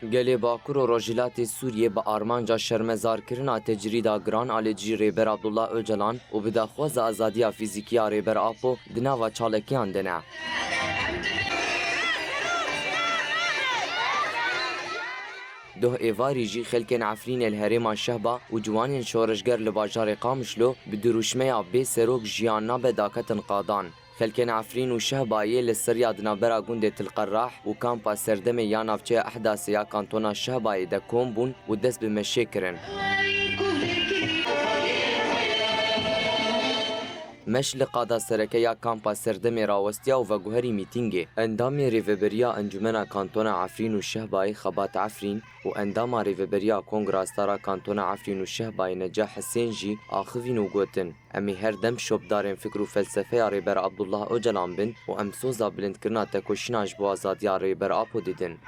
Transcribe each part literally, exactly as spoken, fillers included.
Gelê Bakur û Rojhilatê Sûriyê bi armanca şermezarkirina tecrîda giran a li dijî Rêber Abdullah Ocalan û bi daxwaza azadiya fîzîkî ya Rêber Apo di nava çalekiyan de ne. Doh êvarî jî xelkên Efrînê li herêma Şehba û ciwanên şoreşger li bajarê Qamişlo bi dirûşmeya Bê serok jiyan nabe daketin qadan. Xelkên Efrîn û Şehbayê li Sirya di navbera gundê Til Qerrah û kampa serdemê ya navçeya Ehdasê ya kantona Şehbayê de kom bûn û dest bi meşê kirin. Meş li qada sereke ya kampa serdemê rawestiya û veguherî mîtîngê. Endamê Rêveberiya Encûmena Kantona Efrîn û Şehbayê Xebat Efrîn û endama Rêveberiya Kongra Stara Kantona Efrîn û Şehbayê Necah Hisên jî axivîn û gotin, Em ê her dem şopdarên fikr û felsefeya Rêber Abdullah Ocalan bin û em soza bilindkirina tekoşîna ji bo azadiya Rêber Apo didin.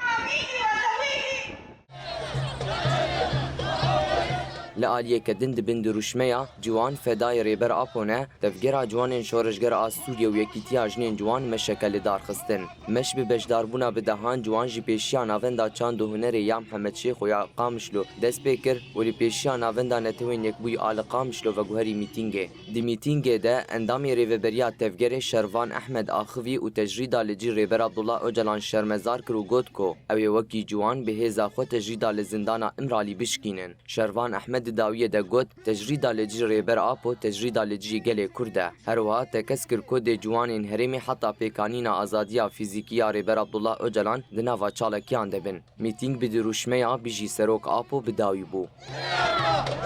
Li aliyeke din di bin dirûşmeya Ciwan Fedayê Rêber Apo ne, Tevgera Ciwanên Şoreşger a Sûriye û Yekîtiya Jinên Ciwan meşeke li dar xistin. Meş bi beşdarbûna bi dehan ciwan ji pêşiya Navenda Çand û Hunerê ya Mihemed Şêxo ya Qamişlo dest pê kir û li pêşiya Navenda Netewên Yekbûyî a li Qamişlo veguherî mîtîngê. Di mîtîngê de endamê Rêveberiya Tevgerê Şervan Ehmed axivî û tecrîda li cî Rêber Abdullah Ocalan şermezar kir û got ku ew ê wekî ciwan bi hêza xwe tecrîda li zindana Îmralî bişkînin. Şervan Ehmed di dawiyê de got, Tecrîda li cî Rêber Apo tecrîda li cî gelê Kurd e. Her wiha tekez kir ku dê ciwanên herêmê heta pêkanîna azadiya fîzîkî ya Rêber Abdullah Ocalan di nava çalekiyan de bin. Mîtîng bi dirûşmeya Bijî Serok Apo bi dawî bû.